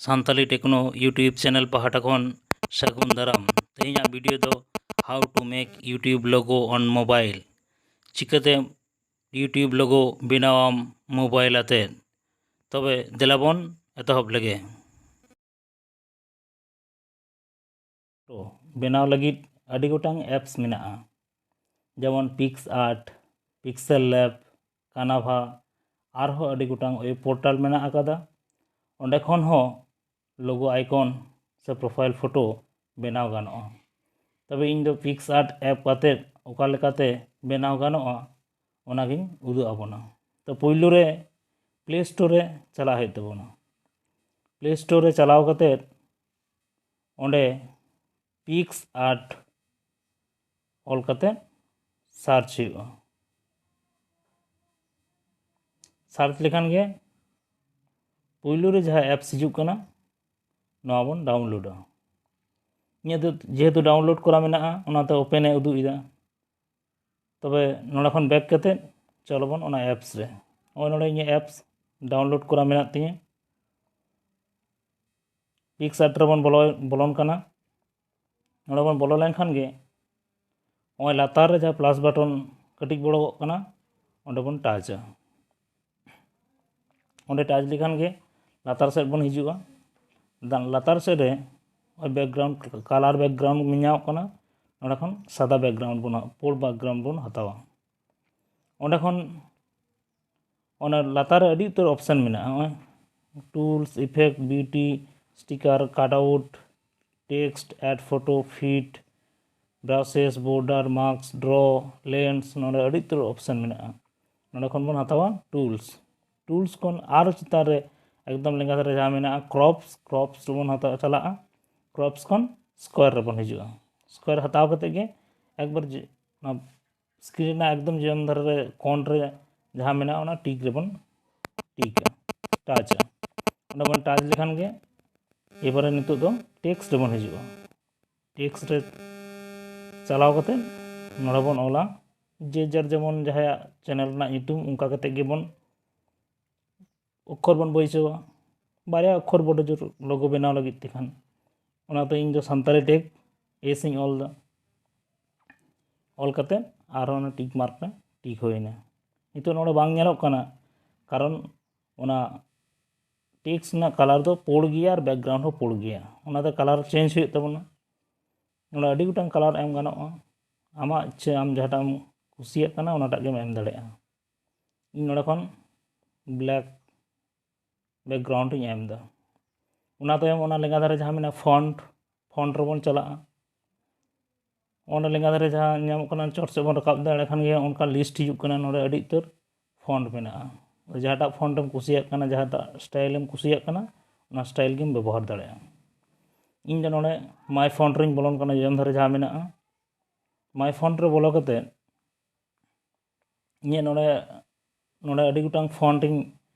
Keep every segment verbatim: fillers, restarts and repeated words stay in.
Santali techno YouTube channel ᱯᱟᱦᱴᱟ ᱠᱷᱚᱱ ᱥᱟᱹᱜᱩᱱ ᱫᱟᱨᱟᱢ᱾ ᱛᱮᱦᱮᱧᱟᱜ ᱵᱷᱤᱰᱤᱭᱳ ᱫᱚ How to make YouTube logo on mobile, ᱪᱤᱠᱟᱹᱛᱮ YouTube ᱞᱳᱜᱳ ᱵᱮᱱᱟᱣᱟᱢ ᱢᱳᱵᱟᱭᱤᱞ ᱟᱛᱮ᱾ ᱛᱚᱵᱮ ᱫᱮᱞᱟᱵᱚᱱ ᱮᱛᱚᱦᱚᱵ ᱞᱮᱜᱮ᱾ ᱛᱚ, ᱵᱮᱱᱟᱣ ᱞᱟᱹᱜᱤᱫ ᱟᱹᱰᱤ ᱜᱚᱴᱟᱝ ᱮᱯᱥ ᱢᱮᱱᱟᱜᱼᱟ, ᱡᱮᱢᱚᱱ PicsArt, PixelLab, Canva, ᱟᱨᱦᱚᱸ ᱟᱹᱰᱤ ᱜᱚᱴᱟᱝ ᱳᱭᱮᱵ ᱯᱳᱨᱴᱟᱞ ᱢᱮᱱᱟᱜ ᱟᱠᱟᱫᱟ᱾ ᱚᱸᱰᱮ ᱠᱷᱚᱱ ᱦᱚᱸ ᱞᱳᱜᱳ ᱟᱭᱠᱚᱱ ᱥᱮ ᱯᱨᱚᱯᱷᱟᱭᱤᱞ ᱯᱷᱳᱴᱳ ᱵᱮᱱᱟᱣ ᱜᱟᱱᱚᱜᱼᱟ᱾ ᱛᱚᱵᱮ ᱤᱧ ᱫᱚ PicsArt ᱮᱯ ᱠᱟᱛᱮ ᱚᱠᱟ ᱞᱮᱠᱟᱛᱮ ᱵᱮᱱᱟᱣ ᱜᱟᱱᱚᱜᱼᱟ, ᱚᱱᱟᱜᱤᱧ ᱩᱫᱩᱜ ᱟᱵᱚᱱᱟ᱾ ᱛᱚ, ᱯᱳᱭᱞᱳ ᱨᱮ ᱯᱞᱮ ᱥᱴᱳᱨ ᱨᱮ ᱪᱟᱞᱟᱜ ᱦᱩᱭᱩᱜ ᱛᱟᱵᱚᱱᱟ᱾ ᱯᱞᱮ ᱥᱴᱳᱨ ᱨᱮ ᱪᱟᱞᱟᱣ ᱠᱟᱛᱮ ᱚᱸᱰᱮ PicsArt ᱚᱞ ᱠᱟᱛᱮ ᱥᱟᱨᱪ ᱦᱩᱭᱩᱜᱼᱟ᱾ ᱥᱟᱨᱪ ᱞᱮᱠᱷᱟᱱ ᱜᱮ ᱯᱳᱭᱞᱳ ᱨᱮ ᱡᱟᱦᱟᱸ ᱮᱯᱥ ᱦᱤᱡᱩᱜ ᱠᱟᱱᱟ, ᱱᱚᱣᱟ ᱵᱚᱱ ᱰᱟᱣᱩᱱᱞᱳᱰᱟ᱾ ᱤᱧᱟᱹᱜ ᱫᱚ ᱡᱮᱦᱮᱛᱩ ᱰᱟᱣᱩᱱᱞᱳᱰ ᱠᱚᱨᱟ ᱢᱮᱱᱟᱜᱼᱟ, ᱚᱱᱟᱛᱮ ᱳᱯᱮᱱ ᱮ ᱩᱫᱩᱜ ᱮᱫᱟ᱾ ᱛᱚᱵᱮ ᱱᱚᱰᱮ ᱠᱷᱚᱱ ᱵᱮᱠ ᱠᱟᱛᱮ ᱪᱚᱞᱚ ᱵᱚᱱ ᱚᱱᱟ ᱮᱯᱥ ᱨᱮ᱾ ᱱᱚᱜᱼᱚᱭ ᱱᱚᱰᱮ ᱤᱧᱟᱹᱜ ᱮᱯᱥ ᱰᱟᱣᱩᱱᱞᱳᱰ ᱠᱚᱨᱟ ᱢᱮᱱᱟᱜ ᱛᱤᱧᱟᱹ᱾ PicsArt ᱨᱮᱵᱚᱱ ᱵᱚᱞᱚ, ᱵᱚᱞᱚᱱ ᱠᱟᱱᱟ᱾ ᱱᱚᱰᱮ ᱵᱚᱱ ᱵᱚᱞᱚ ᱞᱮᱱᱠᱷᱟᱱ ᱜᱮ ᱱᱚᱜᱼᱚᱭ ᱞᱟᱛᱟᱨ ᱨᱮ ᱡᱟᱦᱟᱸ ᱯᱞᱟᱥ ᱵᱟᱴᱚᱱ ᱠᱟᱹᱴᱤᱡ ᱵᱚᱲᱚᱜᱚᱜ ᱠᱟᱱᱟ, ᱚᱸᱰᱮ ᱵᱚᱱ ᱴᱟᱪᱟ᱾ ᱚᱸᱰᱮ ᱴᱟᱪ ᱞᱮᱠᱷᱟᱱ ᱜᱮ ᱞᱟᱛᱟᱨ ᱥᱮᱫ ᱵᱚᱱ ᱦᱤᱡᱩᱜᱼᱟ᱾ ᱫᱟ-, ᱞᱟᱛᱟᱨ ᱥᱮᱫ ᱨᱮ ᱱᱚᱜᱼᱚᱭ ᱵᱮᱠᱜᱨᱟᱣᱩᱱᱰ, ᱠᱟᱞᱟᱨ ᱵᱮᱠᱜᱨᱟᱣᱩᱱᱰ ᱧᱮᱞ ᱧᱟᱢᱚᱜ ᱠᱟᱱᱟ᱾ ᱱᱚᱰᱮ ᱠᱷᱚᱱ ᱥᱟᱫᱟ ᱵᱮᱠᱜᱨᱟᱣᱩᱱᱰ ᱵᱚᱱ, ᱯᱩᱸᱰ ᱵᱮᱠᱜᱨᱟᱣᱩᱱᱰ ᱵᱚᱱ ᱦᱟᱛᱟᱣᱟ᱾ ᱚᱸᱰᱮ ᱠᱷᱚᱱ ᱚᱱᱟ ᱞᱟᱛᱟᱨ ᱨᱮ ᱟᱹᱰᱤ ᱩᱛᱟᱹᱨ ᱚᱯᱥᱮᱱ ᱢᱮᱱᱟᱜᱼᱟ᱾ ᱱᱚᱜᱼᱚᱭ tools, effect, beauty, sticker, cut out, text, add photo, fit, brushes, border, mask, draw, lens, ᱱᱚᱰᱮ ᱟᱹᱰᱤ ᱩᱛᱟᱹᱨ ᱚᱯᱥᱮᱱ ᱢᱮᱱᱟᱜᱼᱟ᱾ ᱱᱚᱰᱮ ᱠᱷᱚᱱ ᱵᱚᱱ ᱦᱟᱛᱟᱣᱟ ᱴᱩᱞᱥ᱾ ᱴᱩᱞᱥ ᱠᱷᱚᱱ ᱟᱨ ᱪᱮᱛᱟᱱ ᱨᱮ ᱮᱠᱫᱚᱢ ᱞᱮᱸᱜᱟ ᱫᱷᱟᱨᱮ ᱡᱟᱦᱟᱸ ᱢᱮᱱᱟᱜᱼᱟ ᱠᱨᱚᱯᱥ, ᱠᱨᱚᱯᱥ ᱨᱮᱵᱚᱱ ᱦᱟᱛᱟᱣ ᱪᱟᱞᱟᱜᱼᱟ᱾ ᱠᱨᱚᱯᱥ ᱠᱷᱚᱱ ᱥᱠᱚᱭᱟᱨ ᱨᱮᱵᱚᱱ ᱦᱤᱡᱩᱜᱼᱟ᱾ ᱥᱠᱚᱭᱟᱨ ᱦᱟᱛᱟᱣ ᱠᱟᱛᱮ ᱜᱮ ᱮᱠᱵᱟᱨ ᱡᱮ-, ᱚᱱᱟ ᱥᱠᱨᱤᱱ ᱨᱮᱱᱟᱜ ᱮᱠᱫᱚᱢ ᱡᱚᱡᱚᱢ ᱫᱷᱟᱨᱮ ᱨᱮ ᱠᱚᱱ ᱨᱮ ᱡᱟᱦᱟᱸ ᱢᱮᱱᱟᱜᱼᱟ, ᱚᱱᱟ ᱴᱤᱠ ᱨᱮᱵᱚᱱ ᱴᱤᱠᱟ, ᱴᱟᱪᱟ᱾ ᱚᱸᱰᱮ ᱵᱚᱱ ᱴᱟᱪ ᱞᱮᱠᱷᱟᱱ ᱜᱮ ᱮᱵᱟᱨᱮ ᱱᱤᱛᱚᱜ ᱫᱚ ᱴᱮᱠᱥᱴ ᱨᱮᱵᱚᱱ ᱦᱤᱡᱩᱜᱼᱟ᱾ ᱴᱮᱠᱥᱴ ᱨᱮ ᱪᱟᱞᱟᱣ ᱠᱟᱛᱮ ᱱᱚᱰᱮ ᱵᱚᱱ ᱚᱞᱟ, ᱡᱮ ᱡᱟᱨ ᱡᱮᱢᱚᱱ ᱡᱟᱦᱟᱸᱭᱟᱜ ᱪᱮᱱᱮᱞ ᱨᱮᱱᱟᱜ ᱧᱩᱛᱩᱢ, ᱚᱱᱠᱟ ᱠᱟᱛᱮ ᱜᱮᱵᱚᱱ ᱚᱠᱠᱷᱚᱨ ᱵᱚᱱ ᱵᱟᱹᱭᱥᱟᱹᱣᱟ᱾ ᱵᱟᱨᱭᱟ ᱚᱠᱠᱷᱚᱨ ᱵᱚᱰᱚ ᱡᱳᱨ ᱞᱳᱜᱳ ᱵᱮᱱᱟᱣ ᱞᱟᱹᱜᱤᱫ ᱛᱮ ᱠᱷᱟᱱ᱾ ᱚᱱᱟᱛᱮ ᱤᱧ ᱫᱚ ᱥᱟᱱᱛᱟᱲᱤ ᱴᱮᱜᱽ ᱮᱥ ᱤᱧ ᱚᱞ ᱮᱫᱟ᱾ ᱚᱞ ᱠᱟᱛᱮ ᱟᱨᱦᱚᱸ ᱚᱱᱟ ᱴᱤᱠ ᱢᱟᱨᱠ ᱨᱮ ᱴᱤᱠ ᱦᱩᱭᱱᱟ᱾ ᱱᱤᱛᱚᱜ ᱱᱚᱰᱮ ᱵᱟᱝ ᱧᱮᱞᱚᱜ ᱠᱟᱱᱟ, ᱠᱟᱨᱚᱱ ᱚᱱᱟ ᱴᱮᱠᱥᱴ ᱨᱮᱱᱟᱜ ᱠᱟᱞᱟᱨ ᱫᱚ ᱯᱩᱲ ᱜᱮᱭᱟ ᱟᱨ ᱵᱮᱠᱜᱨᱟᱣᱩᱱᱰ ᱦᱚᱸ ᱯᱩᱲ ᱜᱮᱭᱟ, ᱚᱱᱟᱛᱮ ᱠᱟᱞᱟᱨ ᱪᱮᱧᱡᱽ ᱦᱩᱭᱩᱜ ᱛᱟᱵᱚᱱᱟ᱾ ᱱᱚᱰᱮ ᱟᱹᱰᱤ ᱜᱚᱴᱟᱝ ᱠᱟᱞᱟᱨ ᱮᱢ ᱜᱟᱱᱚᱜᱼᱟ, ᱟᱢᱟᱜ ᱤᱪᱪᱷᱟᱹ ᱟᱢ ᱡᱟᱦᱟᱸᱴᱟᱜ ᱮᱢ ᱠᱩᱥᱤᱭᱟᱜ ᱠᱟᱱᱟ ᱚᱱᱟᱴᱟᱜ ᱜᱮᱢ ᱮᱢ ᱫᱟᱲᱮᱭᱟᱜᱼᱟ᱾ ᱤᱧ ᱱᱚᱰᱮ ᱠᱷᱚᱱ ᱵᱞᱮᱠ ᱵᱮᱠᱜᱨᱟᱣᱩᱱᱰ ᱤᱧ ᱮᱢ ᱮᱫᱟ᱾ ᱚᱱᱟ ᱛᱟᱭᱚᱢ ᱚᱱᱟ ᱞᱮᱸᱜᱟ ᱫᱷᱟᱨᱮ ᱡᱟᱦᱟᱸ ᱢᱮᱱᱟᱜᱼᱟ ᱯᱷᱚᱱᱴ, ᱯᱷᱚᱱᱴ ᱨᱮᱵᱚᱱ ᱪᱟᱞᱟᱜᱼᱟ᱾ ᱚᱸᱰᱮ ᱞᱮᱸᱜᱟ ᱫᱷᱟᱨᱮ ᱡᱟᱦᱟᱸ ᱧᱟᱢᱚᱜ ᱠᱟᱱᱟ ᱪᱚᱴ ᱥᱮᱫ ᱵᱚᱱ ᱨᱟᱠᱟᱵ ᱮᱫᱟ, ᱮᱸᱰᱮᱠᱷᱟᱱ ᱜᱮ ᱚᱱᱠᱟ ᱞᱤᱥᱴ ᱦᱤᱡᱩᱜ ᱠᱟᱱᱟ᱾ ᱱᱚᱰᱮ ᱟᱹᱰᱤ ᱩᱛᱟᱹᱨ ᱯᱷᱚᱱᱴ ᱢᱮᱱᱟᱜᱼᱟ᱾ ᱡᱟᱦᱟᱸᱴᱟᱜ ᱯᱷᱚᱱᱴ ᱮᱢ ᱠᱩᱥᱤᱭᱟᱜ ᱠᱟᱱᱟ, ᱡᱟᱦᱟᱸᱴᱟᱜ ᱥᱴᱟᱭᱤᱞ ᱮᱢ ᱠᱩᱥᱤᱭᱟᱜ ᱠᱟᱱᱟ, ᱚᱱᱟ ᱥᱴᱟᱭᱤᱞ ᱜᱮᱢ ᱵᱮᱵᱚᱦᱟᱨ ᱫᱟᱲᱮᱭᱟᱜᱼᱟ᱾ ᱤᱧ ᱫᱚ ᱱᱚᱰᱮ ᱢᱟᱭ ᱯᱷᱚᱱᱴ ᱨᱤᱧ ᱵᱚᱞᱚᱱ ᱠᱟᱱᱟ, ᱡᱚᱡᱚᱢ ᱫᱷᱟᱨᱮ ᱡᱟᱦᱟᱸ ᱢᱮᱱᱟᱜᱼᱟ ᱢᱟᱭ ᱯᱷᱚᱱᱴ ᱨᱮ ᱵᱚᱞᱚ ᱠᱟᱛᱮ ᱤᱧᱟᱹᱜ ᱱᱚᱰᱮ, ᱱᱚᱰᱮ ᱟᱹᱰᱤ ᱜᱚᱴᱟᱝ ᱯᱷᱚᱱᱴ ᱤᱧ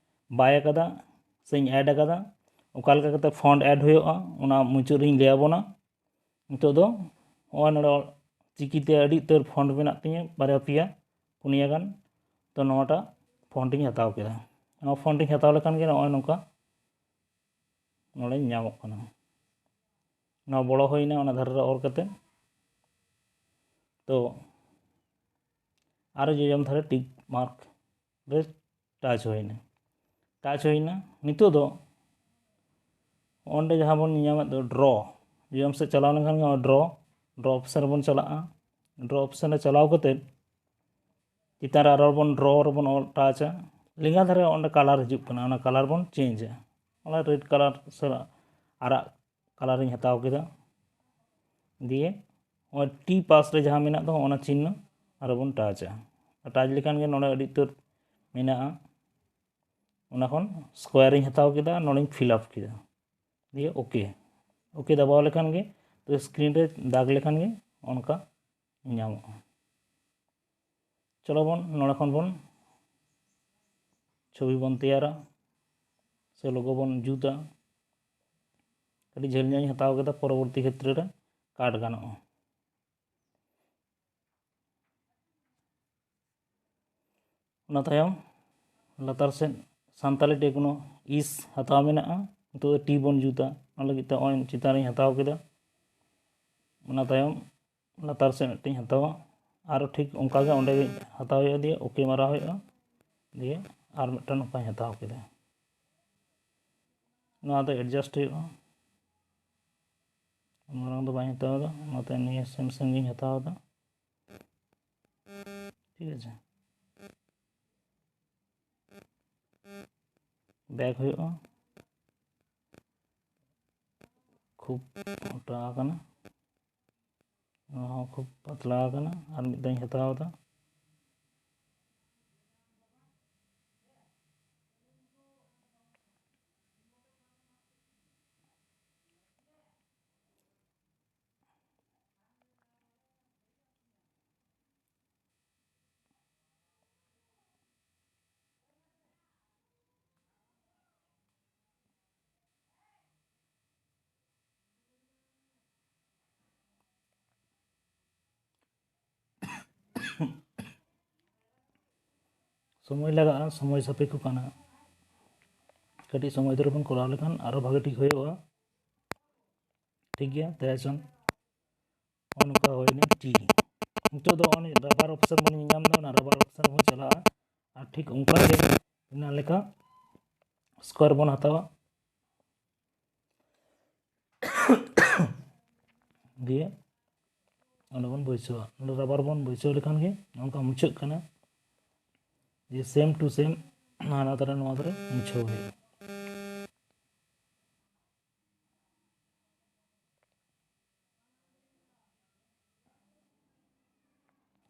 ᱵᱟᱭ ᱟᱠᱟᱫᱟ ᱥᱮᱧ ᱮᱰ ᱟᱠᱟᱫᱟ᱾ ᱚᱠᱟ ᱞᱮᱠᱟ ᱠᱟᱛᱮ ᱯᱷᱚᱱᱴ ᱮᱰ ᱦᱩᱭᱩᱜᱼᱟ ᱚᱱᱟ ᱢᱩᱪᱟᱹᱫ ᱨᱤᱧ ᱞᱟᱹᱭ ᱟᱵᱚᱱᱟ᱾ ᱱᱤᱛᱚᱜ ᱫᱚ ᱱᱚᱜᱼᱚᱭ ᱱᱚᱰᱮ ᱪᱤᱠᱤᱛᱮ ᱟᱹᱰᱤ ᱩᱛᱟᱹᱨ ᱯᱷᱚᱱᱴ ᱢᱮᱱᱟᱜ ᱛᱤᱧᱟᱹ, ᱵᱟᱨᱭᱟ ᱯᱮᱭᱟ ᱯᱩᱱᱭᱟ ᱜᱟᱱ᱾ ᱛᱚ ᱱᱚᱣᱟᱴᱟᱜ ᱯᱷᱚᱱᱴ ᱤᱧ ᱦᱟᱛᱟᱣ ᱠᱮᱫᱟ᱾ ᱱᱚᱣᱟ ᱯᱷᱚᱱᱴ ᱤᱧ ᱦᱟᱛᱟᱣ ᱞᱮᱠᱷᱟᱱ ᱜᱮ ᱱᱚᱜᱼᱚᱭ ᱱᱚᱝᱠᱟ ᱱᱚᱰᱮ ᱧᱟᱢᱚᱜ ᱠᱟᱱᱟ᱾ ᱱᱚᱣᱟ ᱵᱚᱲᱚ ᱦᱩᱭᱱᱟ, ᱚᱱᱟ ᱫᱷᱟᱨᱮ ᱨᱮ ᱚᱨ ᱠᱟᱛᱮ᱾ ᱛᱚ ᱟᱨᱚ ᱡᱚᱡᱚᱢ ᱫᱷᱟᱨᱮ ᱴᱤᱠ ᱢᱟᱨᱠ ᱨᱮ ᱴᱟᱪ ᱦᱩᱭᱱᱟ᱾ ᱴᱟᱪ ᱦᱩᱭᱱᱟ᱾ ᱱᱤᱛᱚᱜ ᱫᱚ ᱚᱸᱰᱮ ᱡᱟᱦᱟᱸ ᱵᱚᱱ ᱧᱟᱢᱮᱫ ᱫᱚ ᱰᱨᱚ, ᱡᱚᱡᱚᱢ ᱥᱮᱫ ᱪᱟᱞᱟᱣ ᱞᱮᱱᱠᱷᱟᱱ ᱜᱮ ᱰᱨᱚ, ᱰᱨᱚ ᱚᱯᱥᱮᱱ ᱨᱮᱵᱚᱱ ᱪᱟᱞᱟᱜᱼᱟ᱾ ᱰᱨᱚ ᱚᱯᱥᱮᱱ ᱨᱮ ᱪᱟᱞᱟᱣ ᱠᱟᱛᱮ ᱪᱮᱛᱟᱱ ᱨᱮ ᱟᱨᱚ ᱵᱚᱱ ᱰᱨᱚ ᱨᱮᱵᱚᱱ ᱚᱞ ᱴᱟᱪᱟ᱾ ᱞᱮᱸᱜᱟ ᱫᱷᱟᱨᱮ ᱚᱸᱰᱮ ᱠᱟᱞᱟᱨ ᱦᱤᱡᱩᱜ ᱠᱟᱱᱟ, ᱚᱱᱟ ᱠᱟᱞᱟᱨ ᱵᱚᱱ ᱪᱮᱧᱡᱟ᱾ ᱚᱱᱟ ᱨᱮᱰ ᱠᱟᱞᱟᱨ ᱥᱮ ᱟᱨᱟᱜ ᱠᱟᱞᱟᱨᱤᱧ ᱦᱟᱛᱟᱣ ᱠᱮᱫᱟ᱾ ᱫᱤᱭᱮ ᱱᱚᱜᱼᱚᱭ ᱴᱤ ᱯᱟᱥ ᱨᱮ ᱡᱟᱦᱟᱸ ᱢᱮᱱᱟᱜ ᱫᱚ ᱚᱱᱟ ᱪᱤᱱᱦᱟᱹ ᱟᱨᱚ ᱵᱚᱱ ᱴᱟᱪᱟ᱾ ᱴᱟᱪ ᱞᱮᱠᱷᱟᱱ ᱜᱮ ᱱᱚᱰᱮ ᱟᱹᱰᱤ ᱩᱛᱟᱹᱨ ᱢᱮᱱᱟᱜᱼᱟ᱾ ᱚᱱᱟ ᱠᱷᱚᱱ ᱥᱠᱚᱭᱟᱨᱤᱧ ᱦᱟᱛᱟᱣ ᱠᱮᱫᱟ, ᱱᱚᱰᱮᱧ ᱯᱷᱤᱞ ᱟᱯ ᱠᱮᱫᱟ᱾ ᱫᱤᱭᱮ ᱳᱠᱮ, ᱳᱠᱮ ᱫᱟᱵᱟᱣ ᱞᱮᱠᱷᱟᱱ ᱜᱮ, ᱛᱚ ᱥᱠᱨᱤᱱ ᱨᱮ ᱫᱟᱜᱽ ᱞᱮᱠᱷᱟᱱ ᱜᱮ ᱚᱱᱠᱟ ᱧᱟᱢᱚᱜᱼᱟ᱾ ᱪᱚᱞᱚ ᱵᱚᱱ ᱱᱚᱰᱮ ᱠᱷᱚᱱ ᱵᱚᱱ ᱪᱷᱚᱵᱤ ᱵᱚᱱ ᱛᱮᱭᱟᱨᱟ ᱥᱮ ᱞᱳᱜᱳ ᱵᱚᱱ ᱡᱩᱛᱟ᱾ ᱟᱹᱰᱤ ᱡᱷᱟᱹᱞ ᱧᱚᱜ ᱤᱧ ᱦᱟᱛᱟᱣ ᱠᱮᱫᱟ, ᱯᱚᱨᱚᱵᱚᱨᱛᱤ ᱠᱷᱮᱛᱨᱮ ᱨᱮ ᱠᱟᱴ ᱜᱟᱱᱚᱜᱼᱟ᱾ ᱚᱱᱟ ᱛᱟᱭᱚᱢ ᱞᱟᱛᱟᱨ ᱥᱮᱫ ᱥᱟᱱᱛᱟᱞᱤ ᱴᱮᱠᱱᱳ ᱤᱥ ᱦᱟᱛᱟᱣ ᱢᱮᱱᱟᱜᱼᱟ᱾ ᱱᱤᱛᱚᱜ ᱫᱚ ᱴᱤ ᱵᱚᱱ ᱡᱩᱛᱟ, ᱚᱱᱟ ᱞᱟᱹᱜᱤᱫ ᱛᱮ ᱱᱚᱜᱼᱚᱭ ᱪᱮᱛᱟᱱ ᱨᱤᱧ ᱦᱟᱛᱟᱣ ᱠᱮᱫᱟ᱾ ᱚᱱᱟ ᱛᱟᱭᱚᱢ ᱞᱟᱛᱟᱨ ᱥᱮᱫ ᱢᱤᱫᱴᱮᱱ ᱦᱟᱛᱟᱣᱟ, ᱟᱨᱚ ᱴᱷᱤᱠ ᱚᱱᱠᱟᱜᱮ ᱚᱸᱰᱮ ᱦᱟᱛᱟᱣ ᱦᱩᱭᱩᱜᱼᱟ, ᱫᱤᱭᱮ ᱳᱠᱮ ᱢᱟᱨᱟ ᱦᱩᱭᱩᱜᱼᱟ, ᱫᱤᱭᱮ ᱟᱨ ᱢᱤᱫᱴᱟᱝ ᱱᱚᱝᱠᱟᱧ ᱦᱟᱛᱟᱣ ᱠᱮᱫᱟ᱾ ᱱᱚᱣᱟ ᱫᱚ ᱮᱰᱡᱟᱥᱴ ᱦᱩᱭᱩᱜᱼᱟ᱾ ᱢᱟᱨᱟᱝ ᱫᱚ ᱵᱟᱹᱧ ᱦᱟᱛᱟᱣ ᱮᱫᱟ, ᱚᱱᱟᱛᱮ ᱱᱤᱭᱟᱹ ᱥᱮᱢ ᱥᱮᱢ ᱜᱤᱧ ᱦᱟᱛᱟᱣ ᱮᱫᱟ᱾ ᱴᱷᱤᱠ ᱟᱪᱷᱮ, ᱵᱮᱠ ᱦᱩᱭᱩᱜᱼᱟ᱾ ᱠᱷᱩᱵ ᱢᱚᱴᱟ ᱟᱠᱟᱱᱟ, ᱱᱚᱣᱟ ᱦᱚᱸ ᱠᱷᱩᱵ ᱯᱟᱛᱞᱟ ᱟᱠᱟᱱᱟ᱾ ᱟᱨ ᱢᱤᱫ ᱫᱷᱟᱣ ᱤᱧ ᱦᱟᱛᱟᱣ ᱮᱫᱟ᱾ ᱥᱚᱢᱚᱭ ᱞᱟᱜᱟᱜᱼᱟ, ᱥᱚᱢᱚᱭ ᱥᱟᱯᱮᱠᱠᱷᱚ ᱠᱟᱱᱟ᱾ ᱠᱟᱹᱴᱤᱡ ᱥᱚᱢᱚᱭ ᱫᱷᱚᱨᱮ ᱵᱚᱱ ᱠᱚᱨᱟᱣ ᱞᱮᱠᱷᱟᱱ ᱟᱨᱚ ᱵᱷᱟᱜᱮ ᱴᱷᱤᱠ ᱦᱩᱭᱩᱜᱼᱟ᱾ ᱴᱷᱤᱠ ᱜᱮᱭᱟ, ᱛᱟᱦᱮᱸ ᱦᱚᱪᱚᱱ᱾ ᱱᱚᱜᱼᱚ ᱱᱚᱝᱠᱟ ᱦᱩᱭᱱᱟ ᱴᱤ᱾ ᱱᱤᱛᱚᱜ ᱫᱚ ᱚᱱᱮ ᱨᱟᱵᱟᱨ ᱚᱯᱥᱮᱱ ᱵᱚᱱ ᱧᱮᱞ ᱧᱟᱢ ᱮᱫᱟ, ᱚᱱᱟ ᱨᱟᱵᱟᱨ ᱚᱯᱥᱮᱱ ᱵᱚᱱ ᱪᱟᱞᱟᱜᱼᱟ᱾ ᱟᱨ ᱴᱷᱤᱠ ᱚᱱᱠᱟ ᱜᱮ ᱚᱱᱟ ᱞᱮᱠᱟ ᱥᱠᱚᱭᱟᱨ ᱵᱚᱱ ᱦᱟᱛᱟᱣᱟ᱾ ᱫᱤᱭᱮ ᱚᱸᱰᱮ ᱵᱚᱱ ᱵᱟᱹᱭᱥᱟᱹᱣᱟ᱾ ᱱᱚᱰᱮ ᱨᱟᱵᱟᱨ ᱵᱚᱱ ᱵᱟᱹᱭᱥᱟᱹᱣ ᱞᱮᱠᱷᱟᱱ ᱜᱮ ᱱᱚᱝᱠᱟ ᱢᱩᱪᱷᱟᱹᱜ ᱠᱟᱱᱟ᱾ ᱫᱤᱭᱮ ᱥᱮᱢ ᱴᱩ ᱥᱮᱢ ᱦᱟᱱᱟ ᱫᱷᱟᱨᱮ ᱱᱚᱣᱟ ᱫᱷᱟᱨᱮ ᱢᱩᱪᱷᱟᱹᱣ ᱦᱩᱭᱩᱜᱼᱟ᱾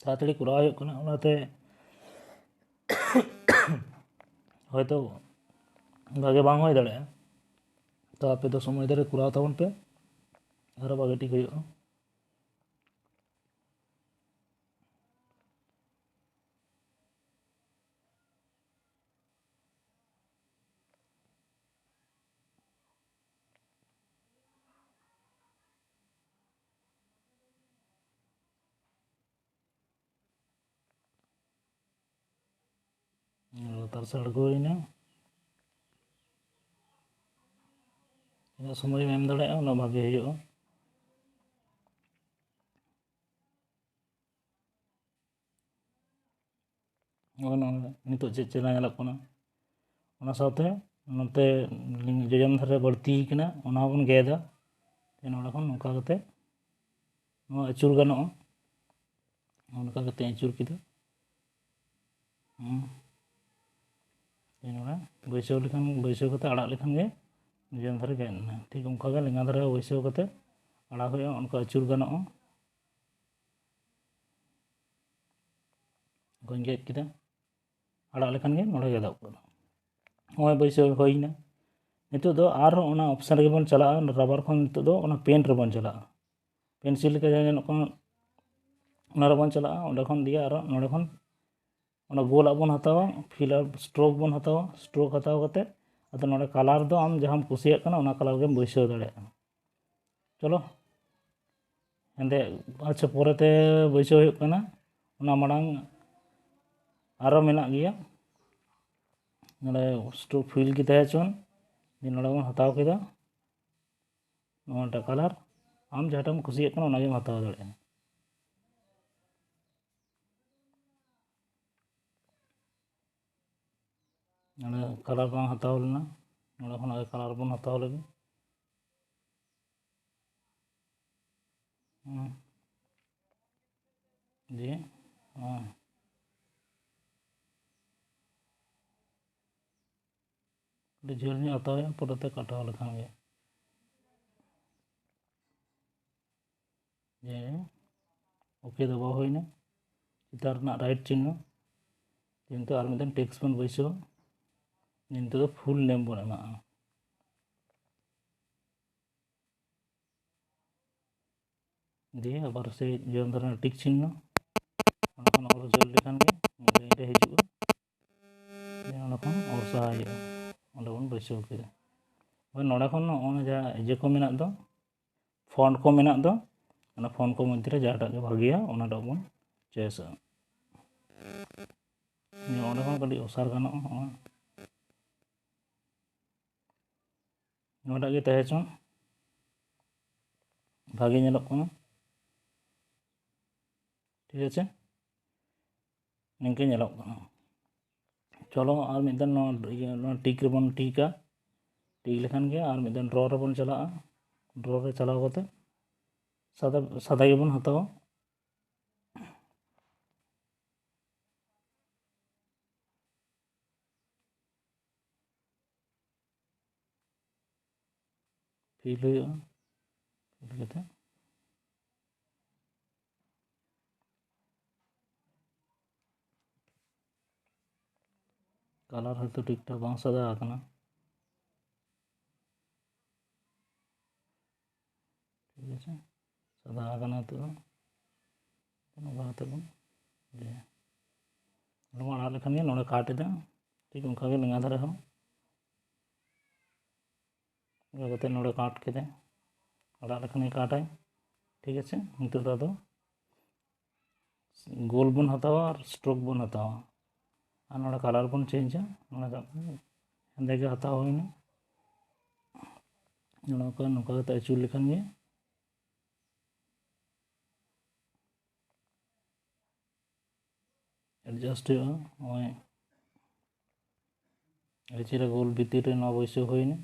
ᱛᱟᱲᱟᱛᱟᱲᱤ ᱠᱚᱨᱟᱣ ᱦᱩᱭᱩᱜ ᱠᱟᱱᱟ, ᱚᱱᱟᱛᱮ ᱦᱚᱭᱛᱳ ᱵᱷᱟᱜᱮ ᱵᱟᱝ ᱦᱩᱭ ᱫᱟᱲᱮᱭᱟᱜᱼᱟ᱾ ᱛᱚ ᱟᱯᱮ ᱫᱚ ᱥᱚᱢᱚᱭ ᱫᱷᱚᱨᱮ ᱠᱚᱨᱟᱣ ᱛᱟᱵᱚᱱ ᱯᱮ, ᱟᱨᱚ ᱵᱷᱟᱜᱮ ᱴᱷᱤᱠ ᱦᱩᱭᱩᱜᱼᱟ᱾ ᱞᱟᱛᱟᱨ ᱥᱮᱫ ᱟᱬᱜᱚᱭᱮᱱᱟ᱾ ᱛᱤᱱᱟᱹᱜ ᱥᱚᱢᱚᱭᱮᱢ ᱮᱢ ᱫᱟᱲᱮᱭᱟᱜᱼᱟ, ᱩᱱᱟᱹᱜ ᱵᱷᱟᱜᱮ ᱦᱩᱭᱩᱜᱼᱟ᱾ ᱱᱚᱜᱼᱚᱭ ᱱᱚᱣᱟ ᱱᱤᱛᱚᱜ ᱪᱮᱫ ᱪᱮᱦᱨᱟ ᱧᱮᱞᱚᱜ ᱠᱟᱱᱟ᱾ ᱚᱱᱟ ᱥᱟᱶᱛᱮ ᱱᱚᱛᱮ ᱡᱚᱡᱚᱢ ᱫᱷᱟᱨᱮ ᱵᱟᱹᱲᱛᱤ ᱠᱟᱱᱟ, ᱚᱱᱟ ᱦᱚᱸᱵᱚᱱ ᱜᱮᱫᱟ᱾ ᱱᱚᱰᱮ ᱠᱷᱚᱱ ᱱᱚᱝᱠᱟ ᱠᱟᱛᱮ ᱱᱚᱣᱟ ᱟᱹᱪᱩᱨ ᱜᱟᱱᱚᱜᱼᱟ᱾ ᱚᱱᱠᱟ ᱠᱟᱛᱮ ᱟᱹᱪᱩᱨ ᱠᱮᱫᱟ᱾ ᱦᱩᱸ᱾ ᱱᱚᱰᱮ ᱵᱟᱹᱭᱥᱟᱹᱣ ᱞᱮᱠᱷᱟᱱ, ᱵᱟᱹᱭᱥᱟᱹᱣ ᱠᱟᱛᱮ ᱟᱲᱟᱜ ᱞᱮᱠᱷᱟᱱ ᱜᱮ ᱡᱚᱡᱚᱢ ᱫᱷᱟᱨᱮ ᱜᱮᱫ ᱮᱱᱟ᱾ ᱴᱷᱤᱠ ᱚᱱᱠᱟ ᱜᱮ ᱞᱮᱸᱜᱟ ᱫᱷᱟᱨᱮ ᱵᱟᱹᱭᱥᱟᱹᱣ ᱠᱟᱛᱮ ᱟᱲᱟᱜ ᱦᱩᱭᱩᱜᱼᱟ᱾ ᱚᱱᱠᱟ ᱟᱹᱪᱩᱨ ᱜᱟᱱᱚᱜᱼᱟ᱾ ᱚᱱᱠᱟᱧ ᱜᱮᱫ ᱠᱮᱫᱟ᱾ ᱟᱲᱟᱜ ᱞᱮᱠᱷᱟᱱ ᱜᱮ ᱱᱚᱰᱮ ᱜᱮᱫᱚᱜ ᱠᱟᱱᱟ᱾ ᱱᱚᱜᱼᱚᱭ ᱵᱟᱹᱭᱥᱟᱹᱣ ᱦᱩᱭᱱᱟ᱾ ᱱᱤᱛᱚᱜ ᱫᱚ ᱟᱨᱦᱚᱸ ᱚᱱᱟ ᱚᱯᱥᱮᱱ ᱨᱮᱜᱮ ᱵᱚᱱ ᱪᱟᱞᱟᱜᱼᱟ, ᱨᱟᱵᱟᱨ ᱠᱷᱚᱱ ᱱᱤᱛᱚᱜ ᱫᱚ ᱚᱱᱟ ᱯᱮᱱ ᱨᱮᱵᱚᱱ ᱪᱟᱞᱟᱜᱼᱟ᱾ ᱯᱮᱱᱥᱤᱞ ᱞᱮᱠᱟ ᱡᱟᱦᱟᱸ ᱧᱮᱞᱚᱜ ᱠᱟᱱᱟ, ᱚᱱᱟ ᱨᱮᱵᱚᱱ ᱪᱟᱞᱟᱜᱼᱟ᱾ ᱚᱸᱰᱮ ᱠᱷᱚᱱ ᱫᱤᱭᱮ ᱟᱨᱚ ᱱᱚᱰᱮ ᱠᱷᱚᱱ ᱚᱱᱟ ᱜᱳᱞᱟᱜ ᱵᱚᱱ ᱦᱟᱛᱟᱣᱟ, ᱯᱷᱤᱞᱟᱨ ᱥᱴᱨᱳᱠ ᱵᱚᱱ ᱦᱟᱛᱟᱣᱟ᱾ ᱥᱴᱨᱳᱠ ᱦᱟᱛᱟᱣ ᱠᱟᱛᱮ ᱟᱫᱚ ᱱᱚᱰᱮ ᱠᱟᱞᱟᱨ ᱫᱚ ᱟᱢ ᱡᱟᱦᱟᱸᱢ ᱠᱩᱥᱤᱭᱟᱜ ᱠᱟᱱᱟ ᱚᱱᱟ ᱠᱟᱞᱟᱨ ᱜᱮᱢ ᱵᱟᱹᱭᱥᱟᱹᱣ ᱫᱟᱲᱮᱭᱟᱜᱼᱟ᱾ ᱪᱚᱞᱚ ᱦᱮᱸᱫᱮ, ᱟᱪᱪᱷᱟ, ᱯᱚᱨᱮᱛᱮ ᱵᱟᱹᱭᱥᱟᱹᱣ ᱦᱩᱭᱩᱜ ᱠᱟᱱᱟ᱾ ᱚᱱᱟ ᱢᱟᱲᱟᱝ ᱟᱨᱚ ᱢᱮᱱᱟᱜ ᱜᱮᱭᱟ, ᱱᱚᱰᱮ ᱥᱴᱨᱳᱠ ᱯᱷᱤᱞ ᱜᱮ ᱛᱟᱦᱮᱸ ᱦᱚᱪᱚᱱ᱾ ᱫᱤᱭᱮ ᱱᱚᱰᱮ ᱵᱚᱱ ᱦᱟᱛᱟᱣ ᱠᱮᱫᱟ ᱱᱚᱣᱟᱴᱟᱜ ᱠᱟᱞᱟᱨ᱾ ᱟᱢ ᱡᱟᱦᱟᱸᱴᱟᱜ ᱮᱢ ᱠᱩᱥᱤᱭᱟᱜ ᱠᱟᱱᱟ ᱚᱱᱟᱜᱮᱢ ᱦᱟᱛᱟᱣ ᱫᱟᱲᱮᱭᱟᱜᱼᱟ᱾ ᱱᱚᱰᱮ ᱠᱟᱞᱟᱨ ᱵᱟᱝ ᱦᱟᱛᱟᱣ ᱞᱮᱱᱟ, ᱱᱚᱰᱮ ᱠᱷᱚᱱᱟᱜ ᱜᱮ ᱠᱟᱞᱟᱨ ᱵᱚᱱ ᱦᱟᱛᱟᱣ ᱞᱮᱜᱮ᱾ ᱦᱩᱸ᱾ ᱫᱤᱭᱮ, ᱦᱩᱸ᱾ ᱟᱹᱰᱤ ᱡᱷᱟᱹᱞ ᱧᱚᱜ ᱦᱟᱛᱟᱣ ᱦᱩᱭᱩᱜᱼᱟ, ᱯᱚᱨᱮᱛᱮ ᱠᱟᱴᱟᱣ ᱞᱮᱠᱷᱟᱱ ᱜᱮ᱾ ᱡᱮ ᱳᱠᱮ ᱫᱟᱵᱟᱣ ᱦᱩᱭᱱᱟ, ᱪᱮᱛᱟᱱ ᱨᱮᱱᱟᱜ ᱨᱟᱭᱤᱴ ᱪᱤᱱᱦᱟᱹ᱾ ᱱᱤᱛᱚᱜ ᱟᱨ ᱢᱤᱫᱴᱮᱱ ᱴᱮᱠᱥᱴ ᱵᱚᱱ ᱵᱟᱹᱭᱥᱟᱹᱣᱟ᱾ ᱱᱤᱛᱚᱜ ᱫᱚ ᱯᱷᱩᱞ ᱱᱮᱢ ᱵᱚᱱ ᱮᱢᱟᱜᱼᱟ᱾ ᱫᱤᱭᱮ ᱟᱵᱟᱨ ᱥᱮ ᱡᱚᱭᱚᱱ ᱫᱷᱚᱨᱚᱱ ᱴᱤᱠ ᱪᱤᱱᱦᱟᱹ, ᱚᱸᱰᱮ ᱠᱷᱚᱱ ᱚᱞ ᱦᱚᱪᱚ ᱞᱮᱠᱷᱟᱱ ᱜᱮ ᱢᱤᱫ ᱞᱟᱭᱤᱱ ᱨᱮ ᱦᱤᱡᱩᱜᱼᱟ᱾ ᱫᱤᱭᱮ ᱚᱸᱰᱮ ᱠᱷᱚᱱ ᱚᱞ ᱥᱟᱦᱟ ᱦᱩᱭᱩᱜᱼᱟ, ᱚᱸᱰᱮ ᱵᱚᱱ ᱵᱟᱹᱭᱥᱟᱹᱣ ᱠᱮᱫᱟ᱾ ᱦᱳᱭ, ᱱᱚᱰᱮ ᱠᱷᱚᱱ ᱱᱚᱜᱼᱚᱭ ᱡᱟᱦᱟᱸ ᱤᱭᱟᱹ ᱠᱚ ᱢᱮᱱᱟᱜ ᱫᱚ, ᱯᱷᱚᱱᱴ ᱠᱚ ᱢᱮᱱᱟᱜ ᱫᱚ, ᱚᱱᱟ ᱯᱷᱚᱱᱴ ᱠᱚ ᱢᱚᱫᱽᱫᱷᱮ ᱨᱮ ᱡᱟᱦᱟᱸᱴᱟᱜ ᱜᱮ ᱵᱷᱟᱹᱜᱤᱭᱟ ᱚᱱᱟᱴᱟᱜ ᱵᱚᱱ ᱪᱚᱭᱮᱥᱟ᱾ ᱱᱤᱭᱟᱹ ᱚᱸᱰᱮ ᱠᱷᱚᱱ ᱠᱟᱹᱴᱤᱡ ᱚᱥᱟᱨ ᱜᱟᱱᱚᱜᱼᱟ, ᱦᱚᱸᱜᱼᱚᱭ᱾ ᱱᱚᱣᱟᱴᱟᱜ ᱜᱮ ᱛᱟᱦᱮᱸ ᱦᱚᱪᱚᱝ, ᱵᱷᱟᱜᱮ ᱧᱮᱞᱚᱜ ᱠᱟᱱᱟ᱾ ᱴᱷᱤᱠ ᱟᱪᱷᱮ, ᱱᱤᱝᱠᱟᱹ ᱧᱮᱞᱚᱜ ᱠᱟᱱᱟ᱾ ᱪᱚᱞᱚ ᱟᱨ ᱢᱤᱫ ᱫᱷᱟᱣ ᱱᱚᱣᱟ ᱤᱭᱟᱹ, ᱱᱚᱣᱟ ᱴᱤᱠ ᱨᱮᱵᱚᱱ ᱴᱤᱠᱟ᱾ ᱴᱤᱠ ᱞᱮᱠᱷᱟᱱ ᱜᱮ ᱟᱨ ᱢᱤᱫ ᱫᱷᱟᱣ ᱰᱨᱚ ᱨᱮᱵᱚᱱ ᱪᱟᱞᱟᱜᱼᱟ᱾ ᱰᱨᱚ ᱨᱮ ᱪᱟᱞᱟᱣ ᱠᱟᱛᱮ ᱥᱟᱫᱟ, ᱥᱟᱫᱟ ᱜᱮᱵᱚᱱ ᱦᱟᱛᱟᱣᱟ᱾ ᱯᱷᱤᱞ ᱦᱩᱭᱩᱜᱼᱟ᱾ ᱯᱷᱤᱞ ᱠᱟᱛᱮ ᱠᱟᱞᱟᱨ ᱦᱚᱭᱛᱳ ᱴᱷᱤᱠ ᱴᱷᱟᱠ ᱵᱟᱝ ᱥᱟᱫᱟ ᱟᱠᱟᱱᱟ᱾ ᱴᱷᱤᱠ ᱟᱪᱷᱮ, ᱥᱟᱫᱟ ᱟᱠᱟᱱᱟ ᱱᱤᱛᱚᱜ ᱫᱚ᱾ ᱱᱚᱝᱠᱟ ᱠᱟᱛᱮ ᱵᱚᱱ ᱤᱭᱟᱹᱭᱟ᱾ ᱱᱚᱣᱟ ᱟᱲᱟᱜ ᱞᱮᱠᱷᱟᱱ ᱜᱮ ᱱᱚᱰᱮ ᱠᱟᱴ ᱮᱫᱟ᱾ ᱴᱷᱤᱠ ᱚᱱᱠᱟ ᱜᱮ ᱞᱮᱸᱜᱟ ᱫᱷᱟᱨᱮ ᱦᱚᱸ ᱚᱱᱠᱟ ᱠᱟᱛᱮ ᱱᱚᱰᱮ ᱠᱟᱴ ᱠᱮᱫᱟ᱾ ᱟᱲᱟᱜ ᱞᱮᱠᱷᱟᱱ ᱜᱮ ᱠᱟᱴᱟᱭ᱾ ᱴᱷᱤᱠ ᱟᱪᱷᱮ, ᱱᱤᱛᱚᱜ ᱫᱚ ᱟᱫᱚ ᱜᱳᱞ ᱵᱚᱱ ᱦᱟᱛᱟᱣᱟ ᱟᱨ ᱥᱴᱨᱳᱠ ᱵᱚᱱ ᱦᱟᱛᱟᱣᱟ᱾ ᱟᱨ ᱱᱚᱰᱮ ᱠᱟᱞᱟᱨ ᱵᱚᱱ ᱪᱮᱧᱡᱟ᱾ ᱱᱚᱰᱮ ᱫᱚ ᱦᱮᱸᱫᱮ ᱜᱮ ᱦᱟᱛᱟᱣ ᱦᱩᱭᱱᱟ᱾ ᱱᱚᱝᱠᱟ, ᱱᱚᱝᱠᱟ ᱠᱟᱛᱮ ᱟᱹᱪᱩᱨ ᱞᱮᱠᱷᱟᱱ ᱜᱮ ᱮᱰᱡᱟᱥᱴ ᱦᱩᱭᱩᱜᱼᱟ᱾ ᱱᱚᱜᱼᱚᱭ ᱟᱹᱰᱤ ᱪᱮᱦᱨᱟ ᱜᱳᱞ ᱵᱷᱤᱛᱤᱨ ᱨᱮ ᱱᱚᱣᱟ ᱵᱟᱹᱭᱥᱟᱹᱣ ᱦᱩᱭᱱᱟ᱾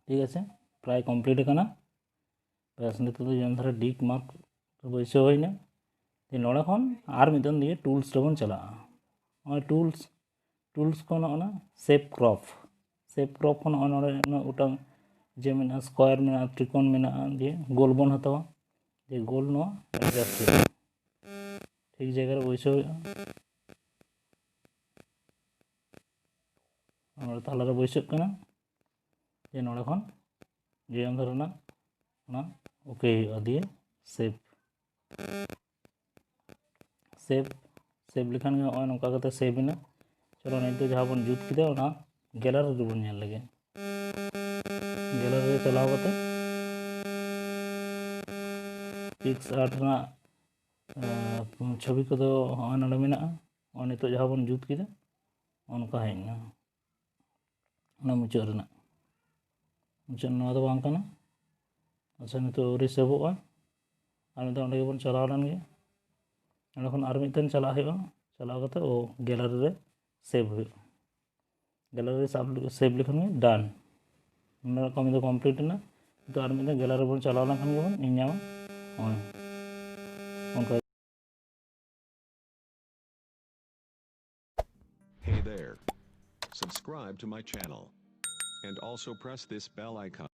ᱴᱷᱤᱠ ᱟᱪᱷᱮ, ᱯᱨᱟᱭ ᱠᱚᱢᱯᱞᱤᱴ ᱟᱠᱟᱱᱟ᱾ ᱵᱮᱥ, ᱱᱤᱛᱚᱜ ᱫᱚ ᱡᱮᱢᱚᱱ ᱫᱷᱚᱨᱮ ᱴᱤᱠ ᱢᱟᱨᱠ ᱵᱟᱹᱭᱥᱟᱹᱣ ᱦᱩᱭᱱᱟ᱾ ᱡᱮ ᱱᱚᱰᱮ ᱠᱷᱚᱱ ᱟᱨ ᱢᱤᱫ ᱫᱚᱢ ᱫᱤᱭᱮ ᱴᱩᱞᱥ ᱨᱮᱵᱚᱱ ᱪᱟᱞᱟᱜᱼᱟ᱾ ᱱᱚᱜᱼᱚᱭ ᱴᱩᱞᱥ, ᱴᱩᱞᱥ ᱠᱷᱚᱱ ᱱᱚᱜᱼᱚ ᱱᱟ ᱥᱮᱯ ᱠᱨᱚᱯ, ᱥᱮᱯ ᱠᱨᱚᱯ ᱠᱷᱚᱱ ᱱᱚᱜᱼᱚᱭ ᱱᱚᱰᱮ ᱩᱱᱟᱹᱜ ᱜᱚᱴᱟᱝ ᱡᱮ ᱢᱮᱱᱟᱜᱼᱟ, ᱥᱠᱚᱭᱟᱨ ᱢᱮᱱᱟᱜᱼᱟ, ᱛᱨᱤᱠᱳᱱ ᱢᱮᱱᱟᱜᱼᱟ, ᱡᱮ ᱜᱳᱞ ᱵᱚᱱ ᱦᱟᱛᱟᱣᱟ, ᱡᱮ ᱜᱳᱞ ᱱᱚᱣᱟ ᱮᱰᱡᱟᱥᱴ ᱦᱩᱭᱩᱜᱼᱟ, ᱴᱷᱤᱠ ᱡᱟᱭᱜᱟ ᱨᱮ ᱵᱟᱹᱭᱥᱟᱹᱣ ᱦᱩᱭᱩᱜᱼᱟ᱾ ᱱᱚᱰᱮ ᱛᱟᱞᱟᱨᱮ ᱵᱟᱹᱭᱥᱟᱹᱜ ᱠᱟᱱᱟ, ᱡᱮ ᱱᱚᱰᱮ ᱠᱷᱚᱱ ᱡᱮ ᱟᱢ ᱫᱷᱚᱨᱮ ᱚᱱᱟ, ᱚᱱᱟ ᱳᱠᱮ ᱦᱩᱭᱩᱜᱼᱟ, ᱫᱤᱭᱮ ᱥᱮᱵᱷ᱾ ᱥᱮᱵᱷ, ᱥᱮᱵᱷ ᱞᱮᱠᱷᱟᱱ ᱜᱮ ᱱᱚᱜᱼᱚᱭ ᱱᱚᱝᱠᱟ ᱠᱟᱛᱮ ᱥᱮᱵᱷ ᱮᱱᱟ᱾ ᱪᱚᱞᱚ ᱱᱤᱛ ᱫᱚ ᱡᱟᱦᱟᱸ ᱵᱚᱱ ᱡᱩᱛ ᱠᱮᱫᱟ ᱚᱱᱟ ᱜᱮᱞᱟᱨᱤ ᱨᱮᱵᱚᱱ ᱧᱮᱞ ᱞᱮᱜᱮ᱾ ᱜᱮᱞᱟᱨᱤ ᱨᱮ ᱪᱟᱞᱟᱣ ᱠᱟᱛᱮ ᱯᱤᱠᱥ ᱟᱨᱴ ᱨᱮᱱᱟᱜ ᱪᱷᱚᱵᱤ ᱠᱚᱫᱚ ᱦᱚᱸᱜᱼᱚᱭ ᱱᱚᱰᱮ ᱢᱮᱱᱟᱜᱼᱟ᱾ ᱱᱚᱜᱼᱚᱭ ᱱᱤᱛᱚᱜ ᱡᱟᱦᱟᱸ ᱵᱚᱱ ᱡᱩᱛ ᱠᱮᱫᱟ, ᱚᱱᱠᱟ ᱦᱮᱡ ᱮᱱᱟ ᱚᱱᱟ ᱢᱩᱪᱟᱹᱫ ᱨᱮᱱᱟᱜ᱾ ᱢᱩᱪᱟᱹᱫ ᱱᱚᱣᱟ ᱫᱚ ᱵᱟᱝ ᱠᱟᱱᱟ᱾ ᱟᱪᱪᱷᱟ, ᱱᱤᱛᱚᱜ ᱟᱹᱣᱨᱤ ᱥᱮᱵᱷᱚᱜᱼᱟ᱾ ᱟᱨ ᱢᱤᱫ ᱫᱷᱟᱣ ᱚᱸᱰᱮ ᱜᱮᱵᱚᱱ ᱪᱟᱞᱟᱣ ᱞᱮᱱ ᱜᱮ᱾ ᱚᱸᱰᱮ ᱠᱷᱚᱱ ᱟᱨ ᱢᱤᱫᱴᱮᱱ ᱪᱟᱞᱟᱜ ᱦᱩᱭᱩᱜᱼᱟ᱾ ᱪᱟᱞᱟᱣ ᱠᱟᱛᱮ ᱳ ᱜᱮᱞᱟᱨᱤ ᱨᱮ ᱥᱮᱵᱷ ᱦᱩᱭᱩᱜᱼᱟ᱾ ᱜᱮᱞᱟᱨᱤ ᱨᱮ ᱥᱟᱵ ᱥᱮᱵᱷ ᱞᱮᱠᱷᱟᱱ ᱜᱮ ᱰᱟᱱ᱾ ᱱᱚᱰᱮᱱᱟᱜ ᱠᱟᱹᱢᱤ ᱫᱚ ᱠᱚᱢᱯᱞᱤᱴ ᱮᱱᱟ᱾ ᱱᱤᱛᱚᱜ ᱟᱨ ᱢᱤᱫ ᱫᱷᱟᱣ ᱜᱮᱞᱟᱨᱤ ᱵᱚᱱ ᱪᱟᱞᱟᱣ ᱞᱮᱱᱠᱷᱟᱱ ᱜᱮᱵᱚᱱ ᱧᱮᱞ ᱧᱟᱢᱟ᱾ ᱱᱚᱜᱼᱚᱭ ᱚᱱᱠᱟ᱾ Hey there. Subscribe to my channel. And also press this bell icon.